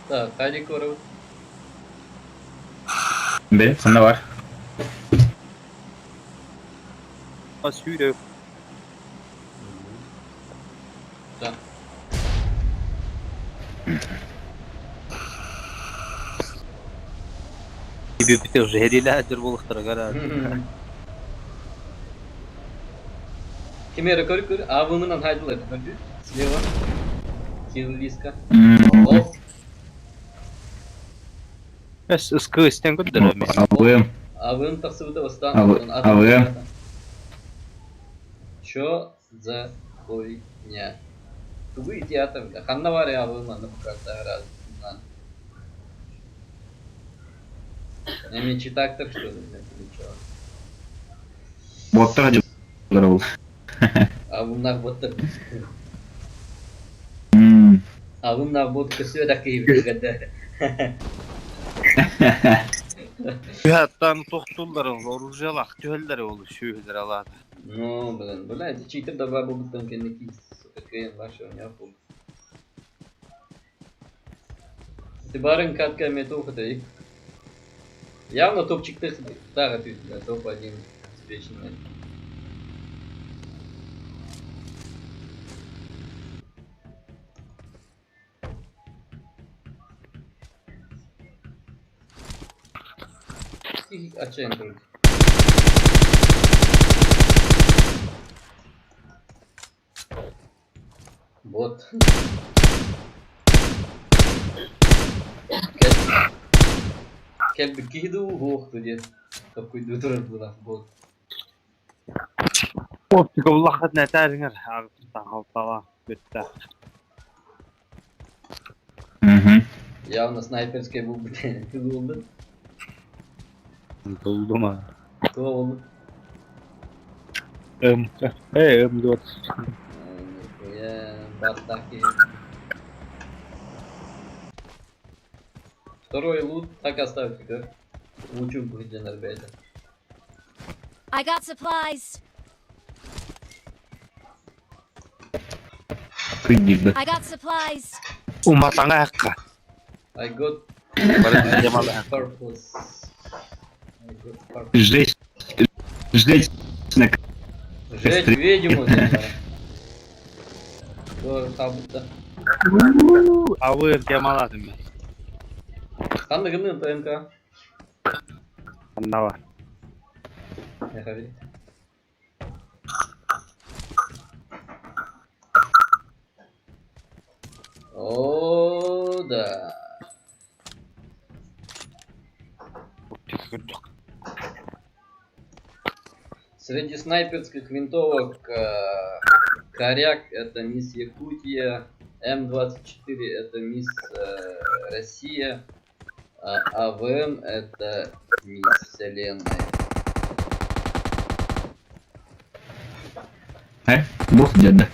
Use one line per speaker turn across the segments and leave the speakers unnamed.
Так, хайдик көрөбүт?
Бэл, ханна бар?
Сүүрэ.
Так.
Бүпүтэ уже эрилээдир буолуохтарыгар.
Ким эрэ көр көр, аабымынан хайдылар көрдү. Слева. Кириллиска. Ол.
Эс ыскы истэн көрдөрө.
Абым.
Абым тахсыбыта бастаан.
Абым.
Чё за хуйня? Тугу ити атым? Ханна бар я абым аны букартагыр Эми читактор что ли, или чё?
Боттар дьыллар ол.
Абымнах боттар. Абымнах бот көсүө да киһибит
Түһәттан тохтуллар ол, оружиялах түһэллэр ол сүүһүлэр алаата.
Ну, блин, блядь, читер давай будут кэнники, сука, кыйын ваша у меня пул. Ты барын катка метухата и явно топчик тағы ты, да, топ-1 обеспеченный. Отчаянно только. Бот. Кэлбит киһи дуу, уох диэн токкуйдуу турар буолар бот.
Оптика улахат нэтээриҥэр аҕыстан халтала бүттэ.
Явно снайперская был ты булдun.
Булдум а.
Кто oldu?
М. Э, М20.
Нихуя, бардак Второй лут так оставьте, как? Лучу будет ребята.
I got supplies.
Кыйдырды.
I got supplies.
Уматаңа акка.
I got purpose. I got purpose.
Жечь. Жечь на
Жечь ведьму, да. Тоже табыта.
Абы демаладым мен.
Ханна гынны ТМК.
Анна бар.
Я О, да. Среди снайперских винтовок Коряк это мисс Якутия, М24 это мисс Россия, а АВМ это мисс Вселенная.
Э? Бог деда.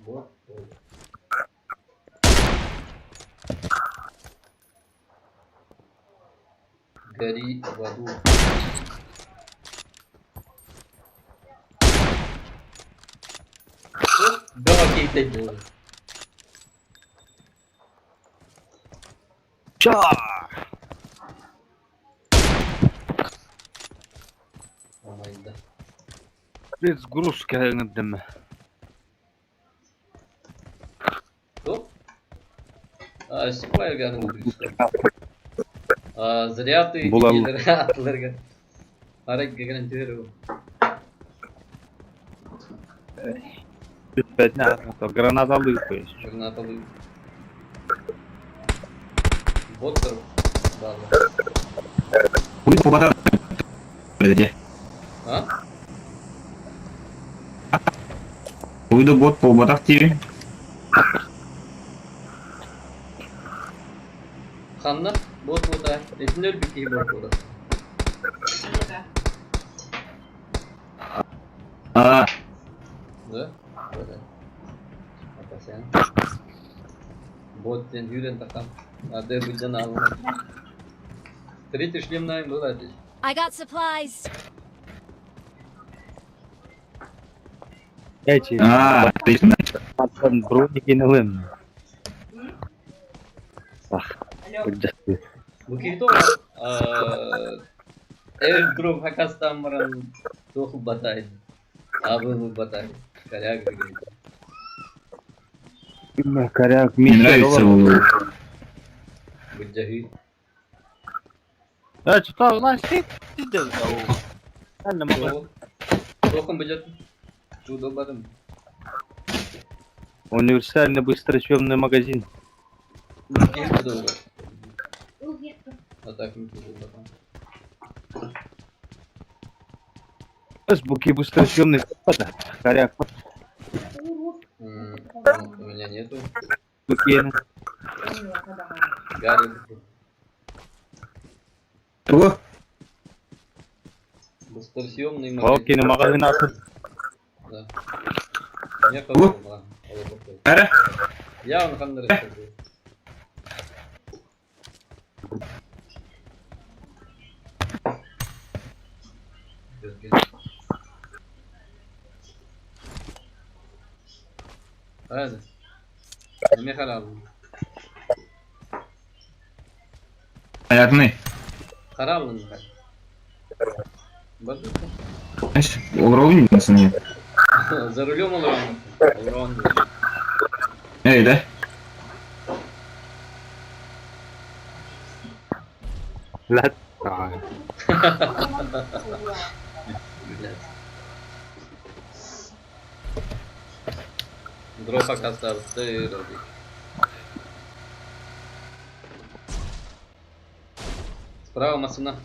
Вот. вот. Гори в аду. Да, окей, ты был.
Ча!
Ой, да.
Без груз кәңдем.
Кто? А, Сипай А, зря ты
Булам.
атларга. Арак гарантирую.
Граната лыпаешь.
Граната лып. Боттер. Да, да.
Будет побата.
А?
Уйду бот по батах тиви.
Ханна, бот бота. Этинер бики бот бота.
А,
Да? Да. Опасен. Бот ден юрен такам. А де бүден алма. Третий шлем найм был здесь.
I got supplies.
Эти.
а, отлично.
Броникин ылым. Ах, былдьастыы.
Бу киһи airdrop хакастаан баран туох ылбатай, абын ылбатай, коряк деген.
Коряк,
Мне нравится его.
Былдьаһыы.
Э, что, у нас
Туохун быдьат? Чудо
Универсальный быстросъемный магазин.
А так не буду.
Буки быстросъемный. Коряк.
У меня нету.
Буки.
Гарри.
Тугу?
Быстросъемный магазин.
Окей, магазин атын.
Да. Не хабар.
Эрэ?
Я он ханнар. Hadi. Ne karar
Ayakны.
Karar mı? Bak.
Знаешь, олоролун не
За рулем олорон. Олорон.
Эй, да?
Блядь.
Блядь. Дропа кастар, ты роби. Справа машина.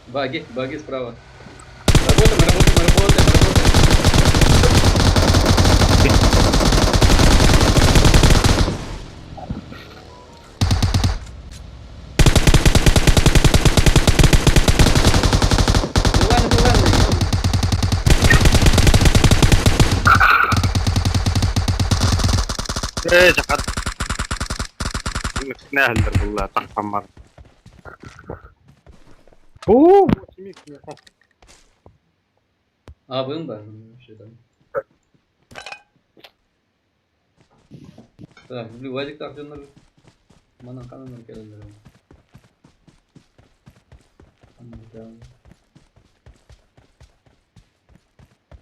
Баги, баги справа. Работаем, работаем, работаем, работаем. Зеленый, зеленый.
Э, жакат. Нәһелдер булла, тахтан бар. О,
А, был да? Вообще там. Так, блин, Вадик так дьоннор. Манан кананар келелер.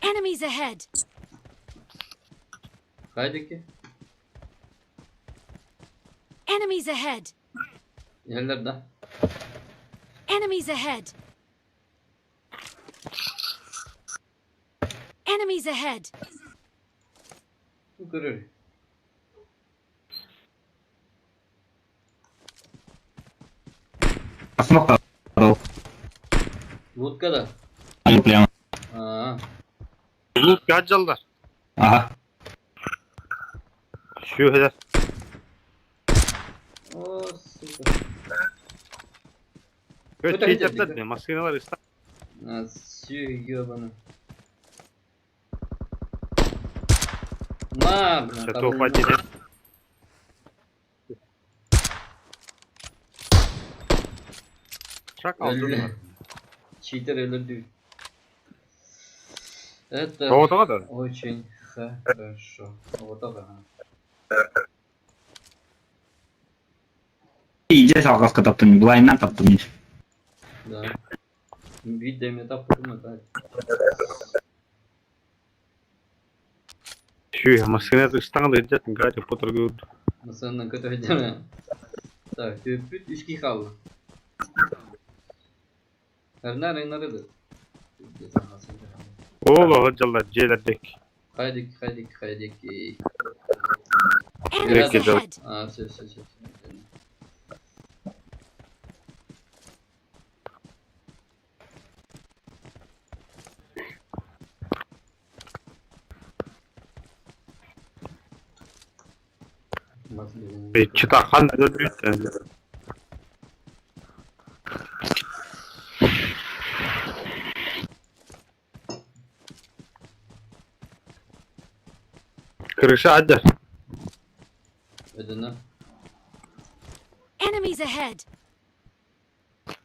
Enemies ahead!
Хайдики.
Enemies ahead!
Yerler да.
Enemies ahead! Enemies ahead!
Bu görür.
Асмок
Лутка да.
прямо.
Аа.
Лук гаджалдар.
Ага.
Шүһәләр.
О, сука.
Көт
Көтө
читердер, машиналар иста.
А, сю ёбана. На, блин.
Что упадет. Шак алдым.
Читер öldü. Это
Тоҕотоҕо да.
очень хорошо. Вот ага.
Иди салгаска таптым, былайынан таптым.
Да. Видео таппытым это.
Шүһә машина истаңды иджет гаджа потыргы.
Масаннан көтө хөдеме. Так, төпүт үч калды. Эрнар инарыды.
О, гаджалдар желердек.
Хайдик, хайдик, хайдик.
Enemies
Direkt
ahead!
А, все, все, все.
Чытахан өлбүт. Крыша аджар.
Ödünü.
Enemies ahead!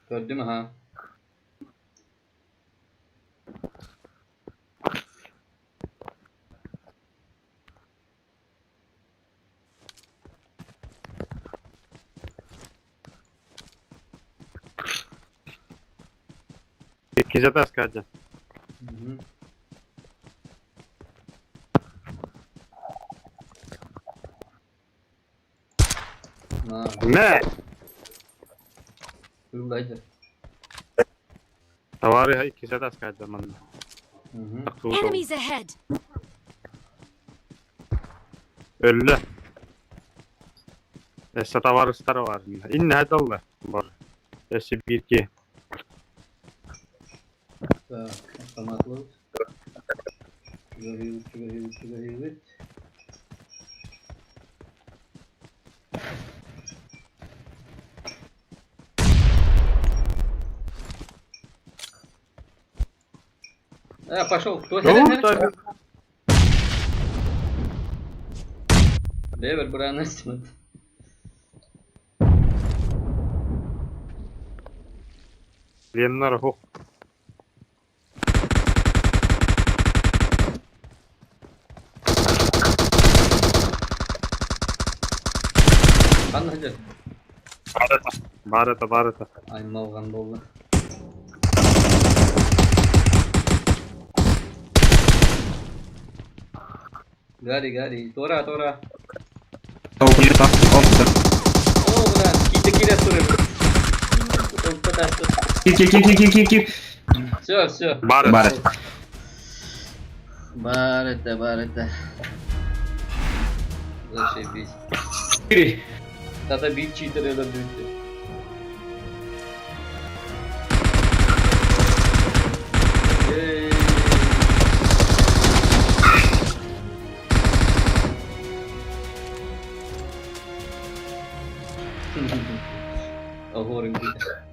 Gördün mü ha?
Иккис этааска сылдьан.
Мгм. На,
Мэ!
кыыллайдыр.
Товарыһа иккис этааска сылдьан манна.
Мгм.
Тахсыбыт ол.
Enemies ahead!
Өллө. Өссө табаарыстара баар. Иннэ далла бар. Өссө биир киһи.
Так, автомат ловит. Чугаһыыбыт, чугаһыыбыт, чугаһыыбыт. А, пошел. Кто
Ну, так.
Левер бронесмит.
Леннар хух.
Ханна сылдьар?
Баар этэ, баар этэ.
Аймалҕан буолла. Гарри, Гарри, Тора, Тора. О, бля, киирдэ киирэ турар.
Киир, киир, киир, киир, киир.
Все, все.
Баар этэ.
Баар этэ.
Баар этэ, баар этэ. Зашибись.
Киир.
Тата биир читер өлөрдүбүт. Эй. Оһуорун киирдэ.